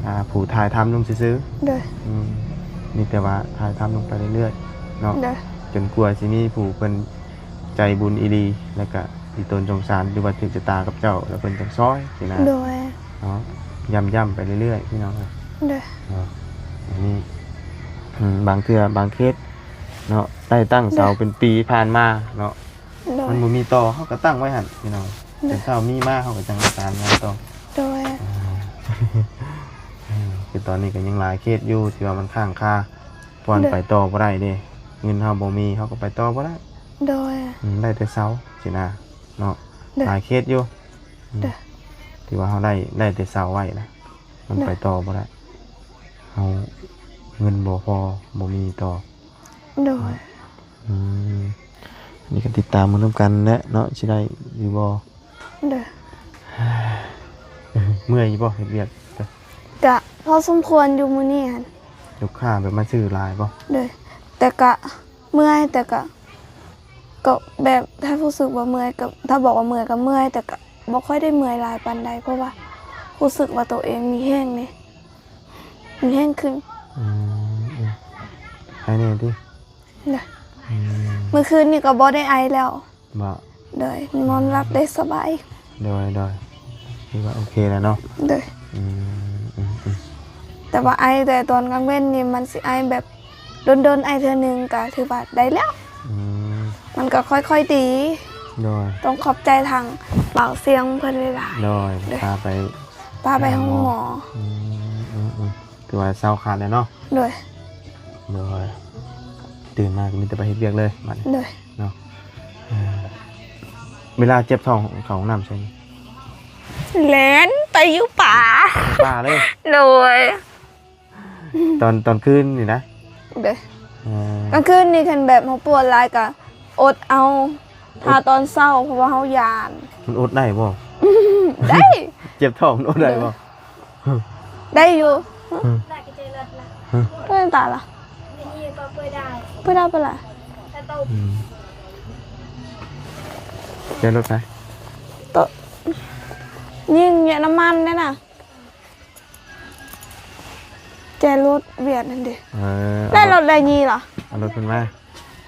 ອ່າ ຜູ້ຖ່າຍທຳລົງຊື່ໆ ໂດຍ ອືມ ມີແຕ່ວ່າຖ່າຍທຳລົງໄປເລື້ອຍໆ ເນາະ ໂດຍ ຈົນກວ່າຊິມີຜູ້ເພິ່ນໃຈບຸນອີ່ຫຼີ ແລ້ວກໍ ທີ່ຕົນສົງສານ ຫຼືວ່າຖືກຊະຕາກັບເຈົ້າ ແລ້ວເພິ່ນຈັ່ງຊ່ອຍ ຊີ້ນະ ໂດຍ ເນາະ ຢ້ຳໆໄປເລື້ອຍໆ ພີ່ນ້ອງເອີຍ ໂດຍ ເນາະ ອັນນີ້ ອືມ ບາງເທື່ອບາງເຄສເນາະ ໄດ້ຕັ້ງເສົາ ໂດຍ ເປັນປີຜ່ານມາເນາະ ໂດຍ ມັນບໍ່ມີຕໍ່ ເຮົາກໍຕັ້ງໄວ້ຫັ້ນ ພີ່ນ້ອງ ໂດຍ ເປັນເສົາມີມາ ເຮົາກໍຈັ່ງປະສານງານຕໍ່ ໂດຍ ອ່າ ຄືຕອນນີ້ກໍຍັງຫຼາຍເຄສຢູ່ ທີ່ວ່າມັນຄ້າງຄາ ປ່ອນ ໂດຍ ໄປຕໍ່ບໍ່ໄດ້ເດ້ ເງິນເຮົາບໍ່ມີ ເຮົາກໍໄປຕໍ່ບໍ່ໄດ້ ໂດຍ ອືມ ໄດ້ແຕ່ເຊົາ ຊີ້ນະ ເນາະ ໂດຍ ຫຼາຍເຄສຢູ່ ອືມ ໂດຍ ທີ່ວ່າເຮົາໄດ້ ໄດ້ແຕ່ເຊົາໄວ້ນະ ມັນ ໂດຍ ໄປຕໍ່ບໍ່ໄດ້ ເຮົາເງິນບໍ່ພໍ ບໍ່ມີຕໍ່ ໂດຍ ອືມ ອັນນີ້ກໍຕິດຕາມເບິ່ງນຳກັນແຫຼະເນາະ ຊິໄດ້ຫຼືບໍ່ ໂດຍ ເມື່ອຍຢູ່ບໍ່ເຮັດວຽກ? ກະພໍສົມຄວນຢູ່ມື້ນີ້ຫັ້ນ ລູກຄ້າແບບມາຊື້ຫຼາຍບໍ່? ໂດຍ ແຕ່ກະເມື່ອຍ ແຕ່ກະ ກໍແບບ ຖ້າຮູ້ສຶກວ່າເມື່ອຍກໍ ຖ້າບອກວ່າເມື່ອຍກໍເມື່ອຍ ແຕ່ກໍບໍ່ຄ່ອຍໄດ້ເມື່ອຍຫຼາຍປານໃດ ເພາະວ່າຮູ້ສຶກວ່າໂຕເອງມີແຮງເດ້ ມີແຮງຂຶ້ນ ອືມ ອືມ ໄອແນ່ຕິ? ໂດຍ ອືມ ມື້ຄືນນີ້ກໍບໍ່ໄດ້ໄອແລ້ວ ບໍ່? ໂດຍ ນອນຫຼັບໄດ້ສະບາຍ ໂດຍ ໂດຍ ຖືວ່າໂອເຄແລ້ວເນາະ ໂດຍ ອືມ ອືມ ອືມ ແຕ່ວ່າໄອແຕ່ຕອນກາງເວັນນີ້ ມັນຊິໄອແບບດົນໆ ໄອເທື່ອໜຶ່ງ ກໍຖືວ່າໄດ້ແລ້ວ ອືມ ມັນກໍຄ່ອຍໆດີ ໂດຍ ຕ້ອງຂອບໃຈທາງບ່າວຊຽງເພິ່ນຫຼາຍໆ ໂດຍ ໂດຍ ພາໄປ ພາໄປໂຮງໝໍ ໂຮງໝໍ ອືມ ອືມ ອືມ ຖືວ່າເຊົາຂາດແລ້ວເນາະ ໂດຍ ໂດຍ ຕື່ນມາກໍມີແຕ່ໄປເຮັດວຽກເລີຍບັດນີ້ ໂດຍ ເນາະ ເອີ ເວລາເຈັບທ້ອງເຂົ້າຫ້ອງນ້ຳໃສ? ແລ່ນໄປຢູ່ປ່າ ປ່າເລີຍ ໂດຍ ຕອນ ຕອນຄືນນີ້ນະ? ໂດຍ ເອີ ກາງຄືນນີ້ຄັນແບບເຮົາປວດຫຼາຍກະອົດເອົາ ຖ້າຕອນເຊົ້າ ເພາະວ່າເຮົາຢ້ານ ມັນອົດໄດ້ບໍ່? ໄດ້ ເຈັບທ້ອງມັນອົດໄດ້ບໍ່? ໄດ້ຢູ່ ອືມ ເປັນຕາລະ ເປີດໄດ້ປະລະ? ອືມ ເປັນລົດໄປ ໂຕ ຍິງຢານ້ຳມັນແດ່ນະ ແຈລົດຫວຽດຫັ້ນເດ ເອີ ໄດ້ລົດໄດ້ຍິງລະ ເອົາລົດເພິ່ນມາ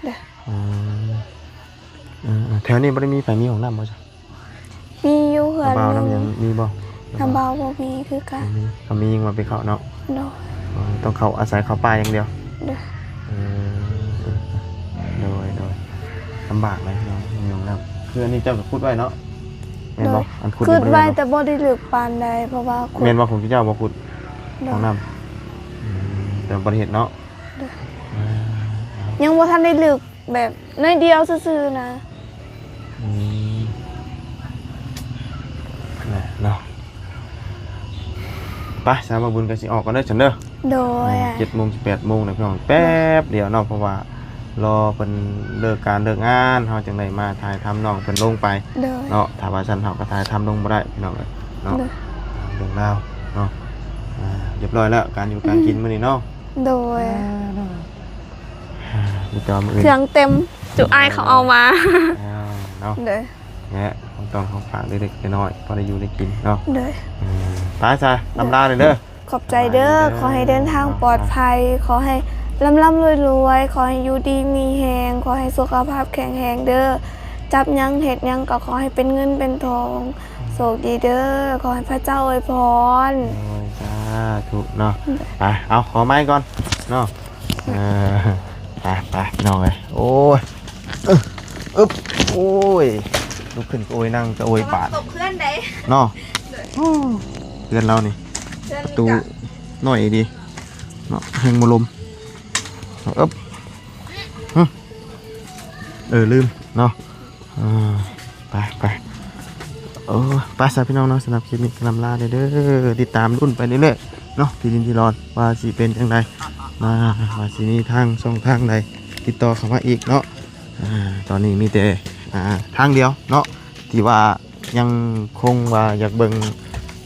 ເດີ ອືມ ເອີ ແຖວນີ້ບໍ່ໄດ້ມີໃຜມີຫ້ອງນ້ຳບໍ່? ມີຢູ່ເຮືອນ ນ້ຳບ່າວ ໜຶ່ງ ນ້ຳຫຍັງມີບໍ່? ນ້ຳບ່າວບໍ່ມີຄືກັນ ບໍ່ມີ ຖ້າມີຍັງວ່າໄປເຂົ້າເນາະ ໂດຍ ເອີ ຕ້ອງເຂົ້າ ອາໄສເຂົ້າປ່າຢ່າງດຽວ ໂດຍ ເອີ ໂດຍ ໂດຍ ລຳບາກເລີຍພີ່ນ້ອງ ມີຫ້ອງນ້ຳ ຄືອັນນີ້ເຈົ້າກໍຂຸດໄວ້ເນາະ ແມ່ນບໍ່? ໂດຍ ອັນຂຸດ ຂຸດໄວ້ ບໍ່ໄດ້ເນາະ ແຕ່ບໍ່ໄດ້ເລິກປານໃດ ເພາະວ່າຂຸດ ແມ່ນບໍ່ ຂອງເຈົ້າບໍ່ຂຸດ ໂດຍ ຫ້ອງນ້ຳ ອືມ ແຕ່ບໍ່ໄດ້ເຮັດເນາະ ໂດຍ ອ່າ ຍັງບໍ່ທັນໄດ້ເລິກ ແບບໜ້ອຍດຽວຊື່ໆນະ ອືມ ນະເນາະ ໄປ ສາວບໍ່ບຸນກໍຊິອອກກ່ອນເດີຊັ້ນເດີ ໂດຍ ເຈັດໂມງ ແປດໂມງແລ້ວພີ່ນ້ອງ ແປັບດຽວເນາະ ເພາະວ່າລໍເພິ່ນເລີກການເລີກງານ ເຮົາຈັ່ງໄດ້ມາຖ່າຍທຳນ້ອງເພິ່ນລົງໄປ ໂດຍ ເນາະ ຖ້າວ່າຊັ້ນເຮົາກໍຖ່າຍທຳລົງບໍ່ໄດ້ພີ່ນ້ອງເອີຍເນາະ ໂດຍ ເລື່ອງລາວເນາະ ອ່າ ຮຽບຮ້ອຍແລ້ວ ການຢູ່ການກິນ ອືມ ມື້ນີ້ເນາະ ໂດຍ ອ່າ ມີແຕ່ວ່າມື້ອື່ນ ເຄື່ອງເຕັມ ຈຸອ້າຍເຂົາເອົາມາ ອ່າ ເນາະ ໂດຍ ແລະ ຂອງຕ້ອນຂອງຝາກເລັກໆນ້ອຍໆ ພໍໄດ້ຢູ່ໄດ້ກິນເນາະ ໂດຍ ອືມ ໄປຊະ ລຳລາເດີ ຂອບໃຈເດີ ຂໍໃຫ້ເດີນທາງປອດໄພ ຂໍໃຫ້ລ່ຳໆລວຍໆ ຂໍໃຫ້ຢູ່ດີມີແຮງ ຂໍໃຫ້ສຸຂະພາບແຂງແຮງເດີ ຈັບຫຍັງເຮັດຫຍັງກໍຂໍໃຫ້ເປັນເງິນເປັນທອງ ໂຊກດີເດີ ຂໍໃຫ້ພະເຈົ້າອວຍພອນ ໂອ້ຍ ສາທຸເນາະ ໄປ ເອົາ ຂໍໄມ້ກ່ອນເນາະ ເອີ ໄປໆ ພີ່ນ້ອງເອີຍ ໂອ້ຍ ອຶບ ໂອ້ຍ ລຸກຂຶ້ນກໍໂອຍ ນັ່ງກໍໂອຍ ບາດ ຕົກເພື່ອນໃດ ເນາະ ໂອ້ ເຮືອນລາວນີ້ ເຮືອນ ປະຕູ ກະ ນ້ອຍດີເນາະ ແຮງບໍ່ລົມ ອຶບ ຮະ ເອີ ລືມເນາະ ອ່າ ໄປ ໄປ ເອີ ໄປຊະພີ່ນ້ອງເນາະ ສຳລັບຄລິບນີ້ກໍລຳລາເດີ ຕິດຕາມລຸ້ນໄປເລື້ອຍໆເນາະ ທີ່ດິນທີ່ດອນ ວ່າຊິເປັນຈັ່ງໃດ ວ່າ ວ່າຊິມີທາງຊ່ອງທາງໃດຕິດຕໍ່ເຂົ້າມາອີກເນາະ ອ່າ ຕອນນີ້ມີແຕ່ ອ່າ ທາງດຽວເນາະ ທີ່ວ່າຍັງຄົງວ່າຢາກເບິ່ງ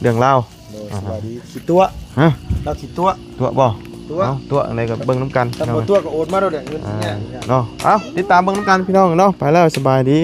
ເລື່ອງລາວ ໂດຍ ອ່າ ສະບາຍດີ ຂີ້ຕົວະ ຮະ ລາວຂີ້ຕົວະ ຕົວະບໍ່? ຕົວະ ເອົ້າ ຕົວະຈັ່ງໃດກໍເບິ່ງນຳກັນ ຖ້າບໍ່ຕົວະກໍໂອນມາໂລດແຫຼະ ເງິນຊິຍາກ ອ່າ ເນາະ ເອົ້າ ຕິດຕາມເບິ່ງນຳກັນພີ່ນ້ອງເນາະ ໄປແລ້ວ ສະບາຍດີ.